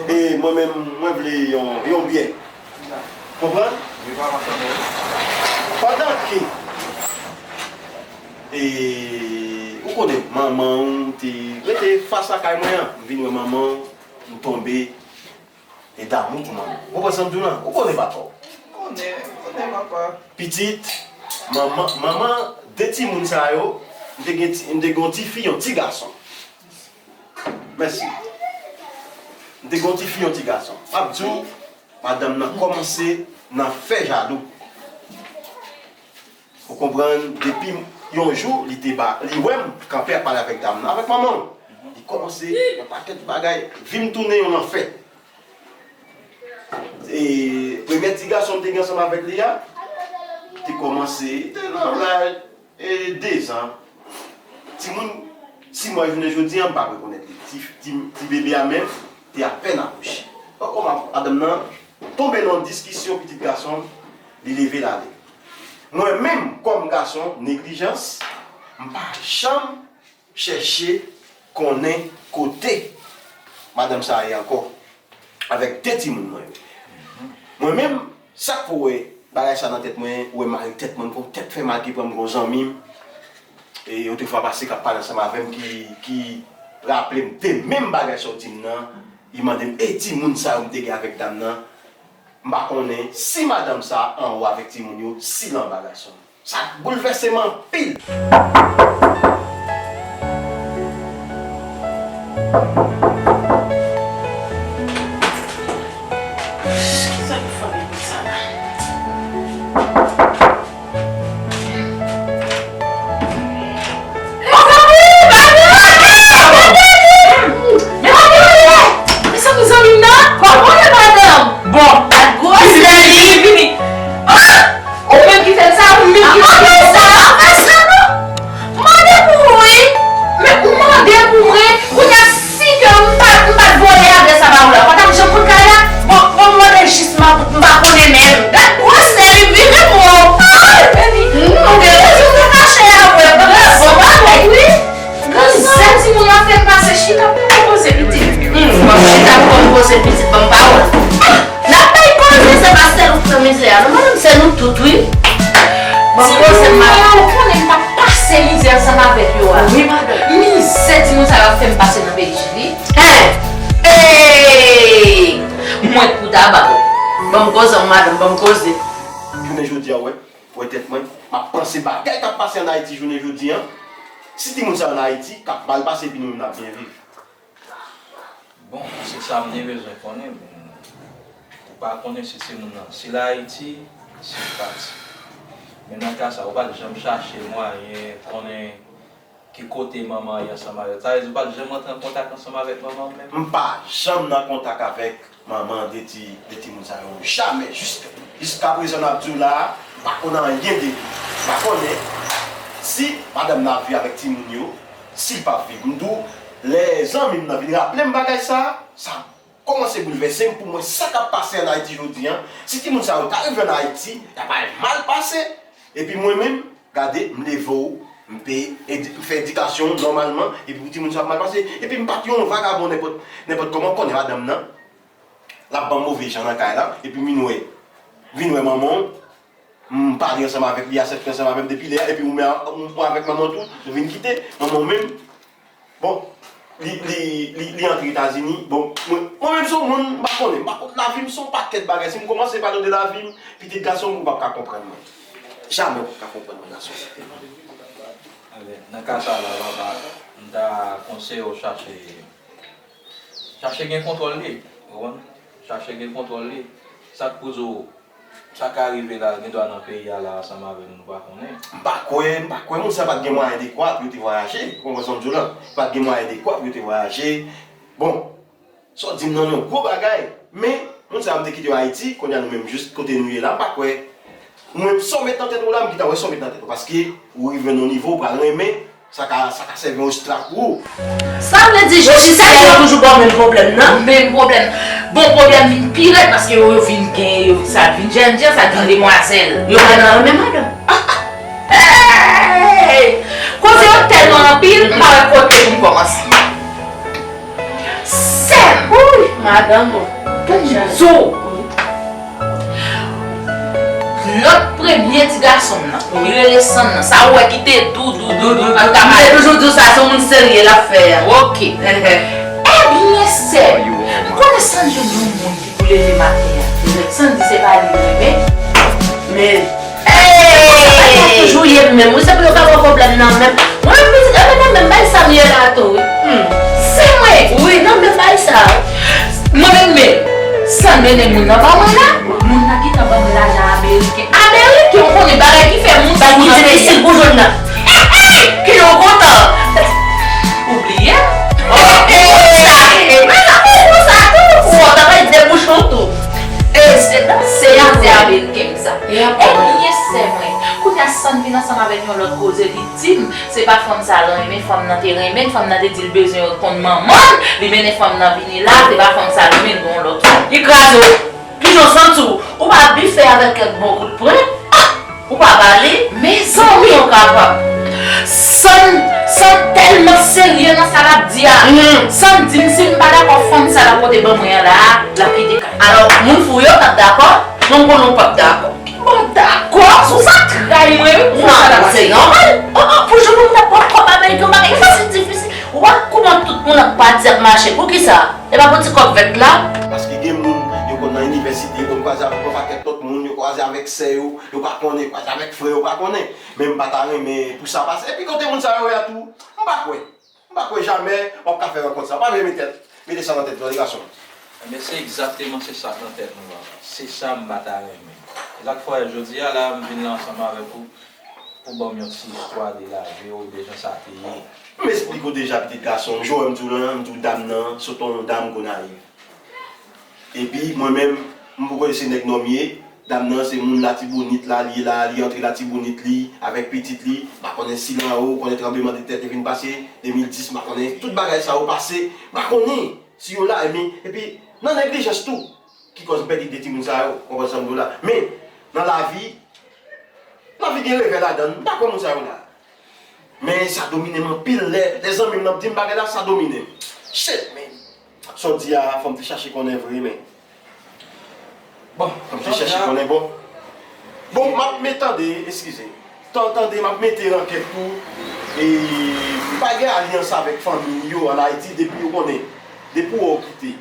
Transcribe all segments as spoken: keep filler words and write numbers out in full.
E mwen menm, mwen vle yon, yon byè. Konprann? Pandan ke, e, ou konnen, manman w te rete fas lakay mwen an, m vin wè manman w, m tonbe, e damou pou manman. Ou konprann sa m di w lan? Ou konnen papa w. Konnen, konnen papa. Pitit, manman, manman de timoun sa yo, m te gen ti, m te gen yon ti fi, yon ti gason. Mèsi. M te gen yon ti fi, yon ti gason. M ap di w, madanm nan kòmanse nan fè jalou. Ou konprann, depi yon jou, li te ba, li wè m kanpe ap pale avèk dam nan, avèk manman l. Li kòmanse yon pakèt bagay, vi m tounen yon lanfè. E premye ti gason m te gen ansanm avèk li a, te kòmanse, te nan laj e dezan. Timoun sis mwa jounen jodi a, m pa rekonèt li. Ti, ti, ti bebe a menm te apèn akouche. Donk, madanm nan tonbe nan yon diskisyon, pitit gason m, li leve l ale. Mwen menm, kòm gason, neglijans, m pa janm chèche konnen kote madanm sa a ye ankò, avèk de timoun mwen yo. Mwen menm, sa k fè w wè bagay sa nan tèt mwen, ou wè mari tèt mwen, m gon tèt fè mal ki pran m, gon zanmi m, e otrefwa pase k ap pale ansanm avè m, ki, ki raple m de menm bagay sa w di m nan, li mande m, e timoun sa yo m te gen avèk dam nan, m pa konnen si madanm sa a anwo avèk timoun yo, si l anba gason. Sa boulvèse m anpil. Kisa ki fè m konsa la? Mezanmi, madanm! Mezanmi, mezanmi, zanmi m nan? Kòman w ye, madanm? Bon, ak gwosè li vini. Ah! Ou menm ki fè m sa, ou menm ki fè m sa. Ah, non, non, non, non. Mande pou mwen. Men ou mande pou mwen. Kounye a, si ke m pa, m pa t vòlè adrès la ba ou la, ou pa t ap janm konn kay la. Bon, bon, m mande jis, m pa, m pa konnen menm. Gad gwosè li, vire pou ou. Ah, baby. Non, ou gen rezon, m te fache avè w. Bon, bon, bon, wi. Granzè timoun nan fè m pase chita pou mwen poze pitit. Hmm, bon, chita pou mwen poze pitit, ban m pawòl. Ah! N ap bay koze, se pa sèl ou k nan mizè a non, madanm, se nou tout, wi. Bon, koze m ap. Timoun yo, ou konnen m pa pase mizè ansanm avèk yo a. Wi, madanm. Mizè timoun sa yo ap fè m pase nan peyi Chili. Hen! Ey! Mwen k pou ta ba w. Ban m koze, madanm, ban m koze. Jounen jodi a, wè, wè tèt mwen, m ap panse bagay k ap pase ann Ayiti jounen jodi a. Si timoun sa yo ann Ayiti, k ap mal pase, epi nou menm n ap byen viv. Bon, se sa m te bezwen konnen, men ou pa konnen si timoun nan, si l Ayiti, si l pati. Men nan ka sa, ou pa t janm chache mwayen konnen ki kote manman an ye ansanm avè l. Sa vle di ou pa t janm rantre an kontak ansanm avèk manman an menm? M pa janm nan kontak avèk manman de ti, de timoun sa yo, jamè. Jis, jiskaprezan n ap di w la a, m pa konn anyen de li. M pa konnen si madanm nan ap viv avèk timoun yo, si l p ap viv. M di w, lè zanmi m nan vin raple m bagay sa a, sa kòmanse boulvèse m pou m wè sa k ap pase ann Ayiti jodi a. Si timoun sa yo ta rive ann Ayiti, y ap al mal pase. Epi mwen menm, gade, m leve w, m peye edi-, m fè edikasyon w nòmalman, epi pou timoun sa yo ap mal pase. Epi m pa t yon vagabon nenpòt, nenpòt kòman, w konnen madanm nan, l ap ban m move jan nan kay la, epi m vin wè, vin wè manman w, m pale ansanm avèk li, asèpte ansanm avè m depi lè a, epi ou menm, ou avèk manman w tou, nou vin kite, manman w menm, bon, li, li, li, li antre Etazini. Bon, mwen, mwen menm se yon moun, m pa konnen, m pa konn lavi m, se yon pakèt bagay. Si m kòmanse pale w de lavi m, pitit gason m, ou p ap ka konprann mwen. Jamè ou p ap ka konprann mwen, gason. Alè, nan ka sa la, papa, m ta konseye w chache, chache gen kontwòl li, ou konprann? Chache gen kontwòl li. Sa k poze w Sa ka rive la, gen dwa nan peyi a la ansanm avè nou, nou pa konnen. M pa kwè, m pa kwè moun sa pa t gen mwayen dekwa pou yo te vwayaje. Ou konprann sa m di w lan? Pa t gen mwayen dekwa pou yo te vwayaje. Bon, sa w di m nan yon gwo bagay. Men, moun sa yo m te kite yo Ayiti, kounye a nou menm jis kote nou ye la, m pa kwè. Ou menm sa w met nan tèt ou la, m gentan wè sa w met nan tèt ou. Paske ou rive nan yon nivo, ou pral renmen Sa ka, sa ka sèvi yon obstak pou ou. Sa vle di, jodi sa, yo toujou ba w menm pwoblèm nan? Menm pwoblèm. Bon, pwoblèm vin pi rèd paske yo, yo vin gen, yo, sa vin jènjan, sa vin demwazèl. Yo pa nan renmen madanm. Hey! Koze yo tèlman anpil, m pa wè kote pou m kòmanse. Sè m! Wouy! Madanm ou. Sou. Lòt premye ti gason m nan, li rele Sann nan, sa ou wè ki te dou, dou, dou, dou, an ka pale. Toujou di w sa, se yon moun serye l ap fè a. Ok. Ebyen, sè, m konnen Sann jwenn yon moun ki pou leve maten an. Sann di se pa li l renmen. Men, Hey! Toujou ye menm. Wi, se pou yo ka pran pwoblèm nan menm. Mwen menm pitit, e, nan menm bay sa m ye la tou, wi. Hmm. Se mwen. Wi, nan menm bay sa. Mwen menm, men, Sann mennen moun nan ba mwen la. Moun nan gentan ban mwen lajan ameriken. Ameriken, ou konnen bagay ki fè moun sa ki difisil pou jwenn nan. Ki yo kontan. Ou bliye? Oh, oh, sa. Mwen sa fè pou sa tou. Ou kontan bay debouchon tou. E se nan se a se ameriken sa. Ebyen, sè mwen, kounye a Sann vin ansanm avèk yon lòt koze, li di m, se pa fanm sa l renmen, fanm nan te renmen l, fanm nan te di l bezwen konn manman l, li mennen fanm nan vini la, se pa fanm sa l renmen, l gen yon lòt fanm. Li kraze w. Kijan w santi w? Ou pa bifè avèk kèk bon kout pwen? Ah! Ou pa bale? Mezanmi! Ou kapab. Sann, Sann tèlman serye nan sa l ap di a. Sann di m si m pa dakò fanm sa l ap pote ban mwen an la, l ap kite kay. Alò, moun fou yo t ap dakò, men m konnen w p ap dakò. M p ap dakò, sou sa tray mwen, wi, pou sa la pase. Non, se nòmal. Oh, oh, pou jwenn yon moun ap pran kòb ameriken, yon bagay difisil, difisil. Ou wè kòman tout moun ap pati, ap mache, poukisa? E pa pou ti kòb vèt la? Paske gen moun, yo konn nan inivèsite, yo konn kwaze avèk yon pakèt lòt moun, yo kwaze avèk sè yo, yo pa konnen, kwaze avèk frè yo, pa konnen. Men m pa ta renmen pou sa pase. Epi kote moun sa yo ye a tou, m pa kwè. M pa kwè jamè w ap ka fè rankont sa. W pa vle mete, mete sa nan tèt nou, tande gason m. Ebyen, se egzakteman se sa k nan tèt nou an. Se sa m pa ta renmen. E sa k fè jodi a la, m vin la ansanm avèk ou pou ban m yon ti istwa de lavi w, de jan sa te ye. M esplike w deja, pitit gason m. Jan w wè m di w lan, m di w dam nan, se t on dam Gonayiv. Epi, mwen menm, m poko se nèg nò m ye. Dam nan, se moun Latibonit la, li ye la, li antre Latibonit li, avèk pitit li. M pa konnen si l anwo, ou konnen tranblemanntè te vin pase, de mil dis, m pa konnen. Tout bagay sa yo pase, m pa konnen si yo la, epi, epi, nan neglijans tou, ki kòz m pèdi de timoun sa yo, w konprann sa m di w la. Men, nan lavi, lavi gen revè ladan l, m pa kwè moun sa yo la. Men sa domine m anpil lè, lè zanmi m nan ap di m bagay la, sa domine m. Shit, man. Sa w di a, fò m te chache konnen vre, men. Bon, fò m te chache konnen, bon. Bon, m ap met tande, eskize. Tan tande, m ap mete rankèt pou, e, m pa gen alyans avèk fanmi yo ann Ayiti depi yo konnen, depi w kite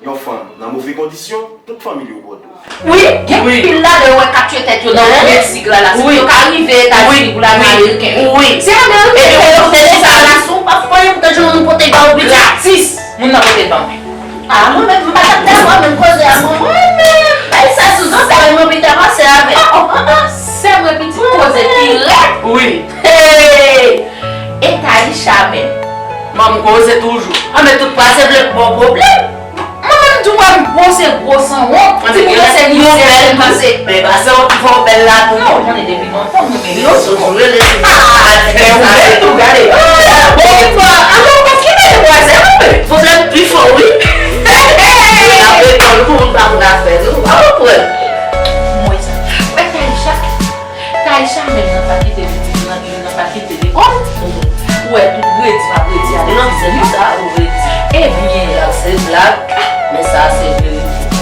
yon fanm nan move kondisyon, tout fanmi yo bò do. Wi, gen pil ladan yo wè k ap tchwe tèt yo nan Meksik la, la, si yo ka rive Etazini pou lage ameriken. Wi. Se ameriken ki fè yo fè sa la, si w pa fè anyen pou tèt yo, nou pote ba w piti. Gratis, moun nan pote l ban mwen. A, mwen menm, m pa t ap dakò menm koze a, mwen, mwen menm, bay sa sou zòt, sa mwen pita pase avè. Oh, oh, oh, oh, sè mwen pitit koze pi rèd. Wi. Hey! E Taïcha menm? Manm koze toujou. Anben tout pase vle bon pwoblèm. Mwen menm tou wè m gwo se gwo sanwont. Ti moun yo se mizè se pase. Men pa sanwont ki fè w bèl la tou. Non, ou konnen depi lontan mwen men yo sou mwen. Ah, men ou menm tou gade. Bon, bon, alò, paske mete bwazè, mwen. Pwoblèm pi fò, wi. N ap lekòl pou moun pa konn afè nou. Ou pa konprann? Mwen sa. Wè Taïcha. Taïcha menm nan pa kite lekòl, nan, nan pa kite lekòl. Ou wè tout redi m ap redi avèk ti sè m sa, ou redi. Ebyen, se blag, men sa se verite.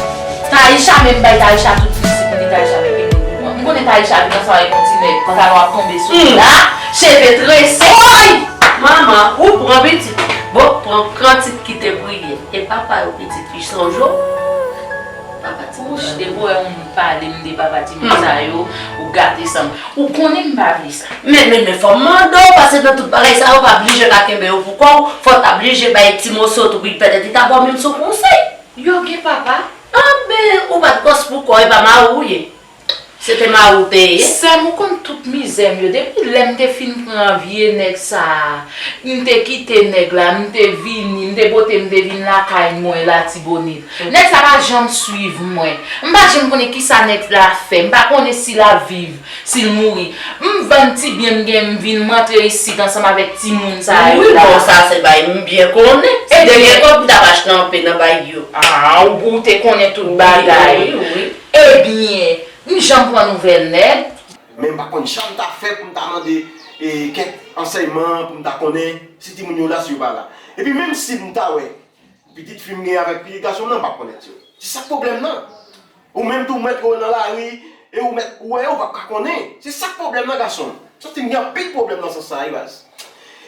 Taïcha menm bay Taïcha tout plis, epi Taïcha menm ki moun pou mwen. M konnen Taïcha vin ansanm avèk yon ti nèg, pantalon ap tonbe sou li la, cheve trese. Oy! Manman, ou pran pitit. Bon, pran kantik ki te priye. E papa yo pitit fi sonje w. Papa timoun. Depi w wè yon moun pale m de papa timoun sa yo, ou gate san m. Ou konnen m pa vle sa. Men, men, men, fò m mande w, paske nan tout bagay sa yo, w pa blije ka kenbe yo pou kò w, fò w ta blije bay ti moso tou, pi petèt li ta ba w menm sou konsèy. Yo gen papa. Anben, ou pa t gwòs pou kò w, e pa mari w ye. Se te mari w te ye? Sè m, ou konn tout mizè m yo. Depi lè m te fin pran vye nèg sa a, m te kite nèg la, m te vini, m te pote, m te vin lakay mwen Latibonit. Nèg sa pa janm swiv mwen. M pa janm konnen kisa nèg la fè. M pa konnen si l ap viv, si l mouri. M vann ti byen m gen, m vin, m rantre isit ansanm avèk timoun sa yo la. Wi, bon, sa se bagay m byen konnen. Si te gen kòb, m t ap achte anpe nan bay yo. Ah, ou, ou te konnen tout bagay. Wi, wi, wi. Ebyen, m janm pran nouvèl nèg. Men m pa konn jan m ta fè pou m ta mande, e, kèk ansèyman, pou m ta konnen si timoun yo la, si yo pa la. Epi menm si m ta wè Pitit fi m gen avèk pitit gason m nan, m p ap konn èt yo. Se sa k pwoblèm nan. Ou menm tou, ou mèt wè yo nan lari, e ou mèt wè yo, ou p ap ka konnen. Se sa k pwoblèm nan, gason m. Santi m gen anpil pwoblèm nan sans sa, wi, baz.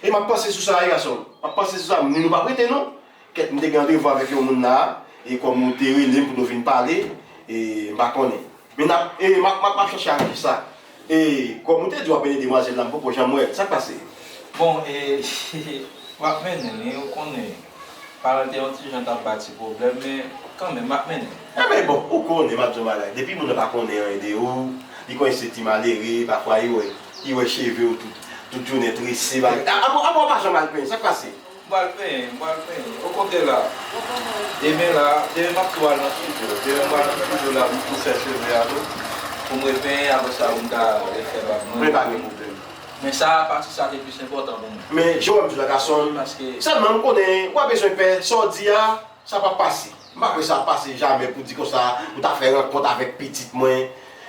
E m ap panse sou sa, wi, gason m. M ap panse sou sa, men nou p ap rete, non. Kèt, m te gen randevou avèk yon moun la, e kòm ou te rele m pou nou vin pale, e m pa konnen. Men n ap, e, m ap, m ap, m ap chèche aranj sa. E, kòm ou te di w ap mennen demwazèl la, m poko janm wè l. Sa k pase? Bon, e, w ap mennen l, wi, ou konnen. Paran te yon ti jan t ap ba ti pwoblèm, men kanmenm, m ap mennen l. Enben, bon, ou konnen, m ap di w yon bagay. Depi moun nan pa konnen anyen de ou, li konn se ti malere, pafwa, li wè, li wè cheve w tout, tout jounen trese, bagay. A, a, a, a, w pa janm al penyen, sa k pase? M pral penyen, m pral penyen. Okontrè la, demen la, demen m ap tou al nan estidyo. Demen m pral nan estidyo la pou m tou fè cheve a tou. Pou m repenyen, apre sa pou m ka refè bab mwen. Men pa gen pwoblèm. Men sa, pati sa te plis enpòtan pou mwen. Men, jan w wè m di w la, gason m, paske sèlman m konnen, w a bezwen fè sa w di a, sa p ap pase. M pa kwè sa ap pase jamè pou di konsa, ou ta fè rankont avèk pitit mwen.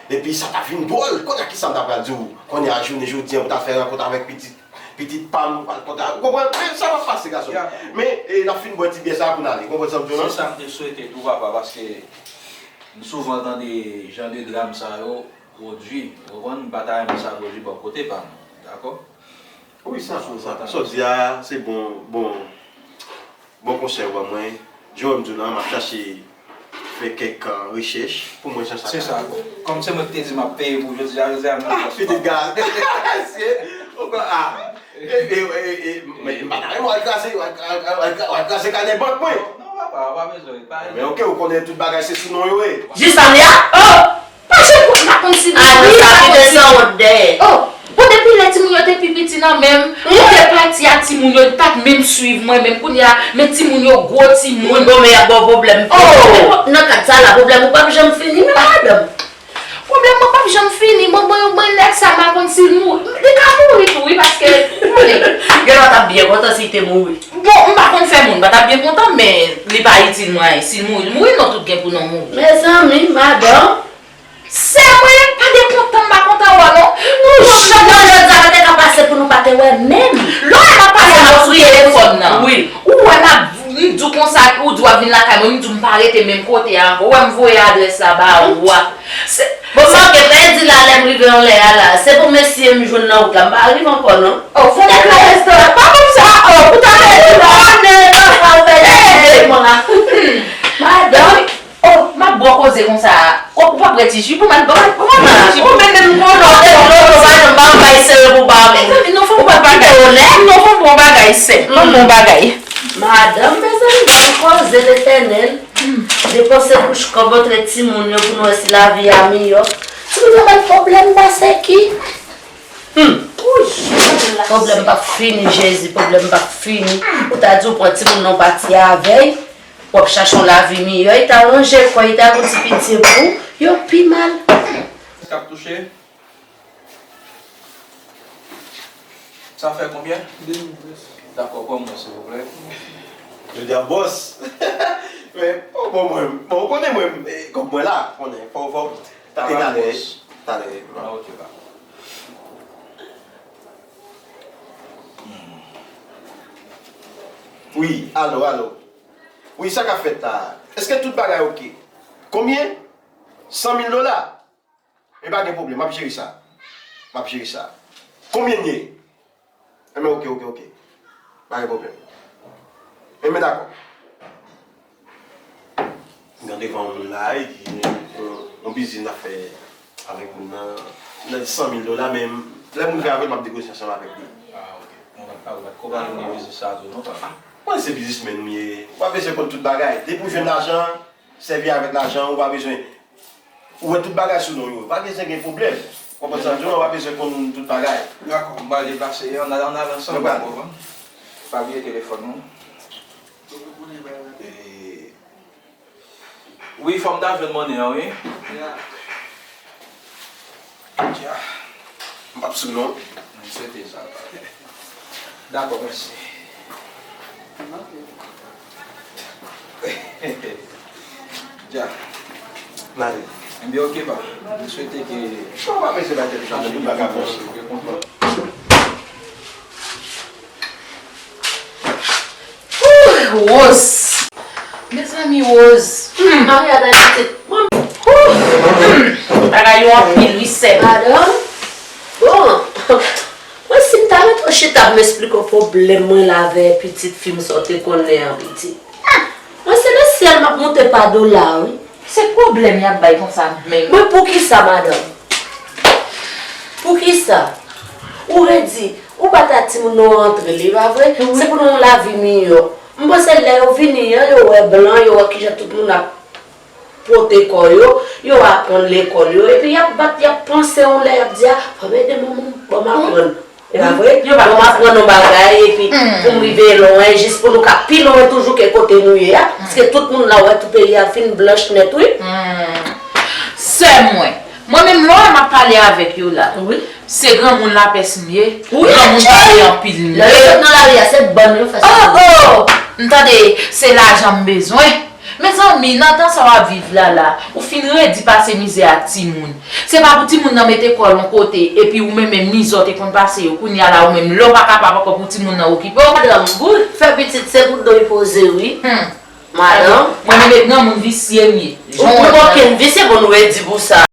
Epi sa ta vin dwòl. Kounye a, kisa m ta pral di w? Kounye a, jounen jodi a, pou ta fè rankont avèk pitit Pitit pa m, ou pral kontan. Ou konprann? Men sa p ap pase, gason. Men, e, n ap fin bwè ti byè sa a pou n ale. Ou konprann sa m di w lan? Se sa m te swete tou, papa, paske m souvan tande jan de dram sa yo pwodui. Ou konprann? M pa ta renmen sa pwodui bò kote pa m. Dakò? Wi, sa, sa, sa w di a, se bon, bon. Bon konsèy ou ban mwen. Jan w wè m di w lan, m ap chache fè kèk, euh, rechèch pou m wè jan sa ka. Se sa. Kòm se mwen ki te di m ap peye pou jodi a, jodi a, mwen... Ah, pitit gaz. Mesye, ou konn, ah. E, e, e, e, men m pa ta renmen w al kraze, w al, w al, w al, w al kraze kanè bank mwen. Non, papa, w pa bezwen, pa bezwen. Men oke, ou konnen tout bagay se sou non yo ye. Jis la, li a, oh! Pa janm konn, m pa konn si... Ah, non, sa ki te sanwont dèyè. Oh, bon, depi lè timoun yo te pi piti nan men m, mwen te pati ak timoun yo, li pa t menm swiv mwen menm. Kounye a, men timoun yo gwo timoun. Moun bon, men y ap ba w pwoblèm. Oh! Nan kad sa la, pwoblèm ou p ap janm fini, men madanm. Pwoblèm mwen p ap janm fini. Mwen, mwen, mwen, nèg sa, m pa konn si l mouri. Li ka mouri tou, wi, paske, tande. Gen lè w t ap byen kontan si l te mouri. Bon, m pa konn fè moun pa t ap byen kontan, men li pa itil mwen anyen. Si l mouri, l mouri, non, tout gen pou nou mouri. Mezanmi, madanm. Sè mwen, pa de kontan m pa kontan wè w non. Pou jan... Jan jodi a, sa te ka pase pou nou pa te wè menm. Lè w wè m ap pale avè w sou telefòn nan. Wi. Ou wè m ap, m di w konsa, ou di w ap vin lakay mwen, m di w m pa rete menm kote a ankò. Ou wè m voye adrès la ba ou a. Se... Bon, m manke pèdi la lè m rive anlè a la. Se pou mesye m jwenn nan wout la. M pa rive ankò non. Oh, fò w deklare sa. Pa konn sa. Oh, pou ta pèdi la. Konnen, papa, pèdi la. Madanm. Oh, m ap bwè koze konsa a. Ou, ou p ap bwè ti ji pou m al, pou m al, pou m al bwè ti ji pou... Ou menm, menm, ou konnen w te dlo, dlo, pa janm ba m bay sere pou ba m. Mezanmi, non, fò m bon bagay. Non, fò m bon bagay, sè. Fò m bon bagay. Madanm, mezanmi, ban m koze Letènèl. Depanse kouch kòb antre timoun yo pou n wè si lavi a miyò. Timoun yo bay pwoblèm pase ki? Hmm. Wouy, pwoblèm p ap fini, Jezi, pwoblèm p ap fini. Ou ta di w pran timoun nan w pati avè l. W ap chache yon lavi miyò, li ta ranje kò l, li ta gon ti pitye pou ou, yo pi mal. Èske ap touche? Sa fè konbyen? De mil. Dakò, pran mwen, silvouplè. Jodi a, bòs. Men, oh, bon, mwen, bon, ou konnen mwen, eh, kòb mwen la, konnen, fò, fò, ta talè, talè. Ah, ok, pa. Wi, alo, alo. Wi, sa k ap fèt la? Èske tout bagay oke? Konbyen? San mil dola? E pa gen pwoblèm, m ap jere sa. M ap jere sa. Konbyen l ye? Enben, oke, oke, oke. Pa gen pwoblèm. Enben, dakò. M gen devan yon moun la, li di, yon, yon biznis n ap fè avèk moun nan, nan san mil dola, men lè moun vin avè l, m ap negosyasyon avèk li. Ah, ok. Mwen pa t, pa t ko pale de biznis sa tou, non, papa. Mwen se biznismenn m ye. Ou pa bezwen konn tout bagay. Depi w jwenn lajan, sèvi avèk lajan, ou pa bezwen. Ou wè tout bagay sou non yo. Pa bezwen gen pwoblèm. Konprann sa m di w, ou pa bezwen konn tout bagay. Dakò, m pral deplase. Ann al, ann al ansanm, dakò. Pa bliye telefòn ou. E, wi, fò m ta jwenn monnen an, wi. Ya. Ya. M p ap sou non. M swete sa. Dakò, mèsi. Ok. Dja. N ale. Enben, ok, pa. M swete ke... Ou pa bezwen bay tèt ou chaje, tout bagay ap mache. Wouy, Rose. Zanmi Rose. Hmm. Maria, ta pitit. Bagay yo anpil, wi, sè. Madanm, bon, mwen si m ta mete w chita pou m esplike w pwoblèm mwen la avè pitit fi m sa w te konnen an, pitit. Mwen se nan syèl m ap monte pa do la, wi. Se pwoblèm y ap bay konsa menm. Mwen poukisa, madanm? Poukisa? Ou redi, ou pa ta timoun nan w rantre li, pa vre? Wi. Se pou nou yon lavi miyò. M panse lè yo vini an, yo wè blan, yo wè kijan tout moun ap pote kò yo, yo aprann lekòl yo, epi y ap bat, y ap panse yon lè, y ap di, a, fò m ede manman m, ban m aprann. E pa vre? Yo pa Ban m aprann yon bagay, epi pou m rive lwen, jis pou nou ka pi lwen toujou ke kote nou ye a, paske tout moun la wè tout peyi a fin blanch nèt, wi. Sè mwen, mwen menm lè m ap pale avèk yo la, Wi. se granmoun lapès m ye, Wi, granmoun pale anpil m Lè yo ye. sot nan lari a, se bann yo fè sa. Oh, oh! M tande, se lajan m bezwen. Mezanmi, nan tan sa w ap viv la la, ou fin redi pase mizè ak timoun. Se pa pou timoun nan mete kò l yon kote, epi ou menm menm mizè w te konn pase yo, kounye a la ou menm, lè w pa kapab ankò pou timoun nan okipe w. Madanm, goud fè pitit se pou do l poze, wi. Hmm. Madanm. Mwen menm e granmoun visye m ye. Ou Jan w wè m nan. Kokenn visye pou nou redi pou sa.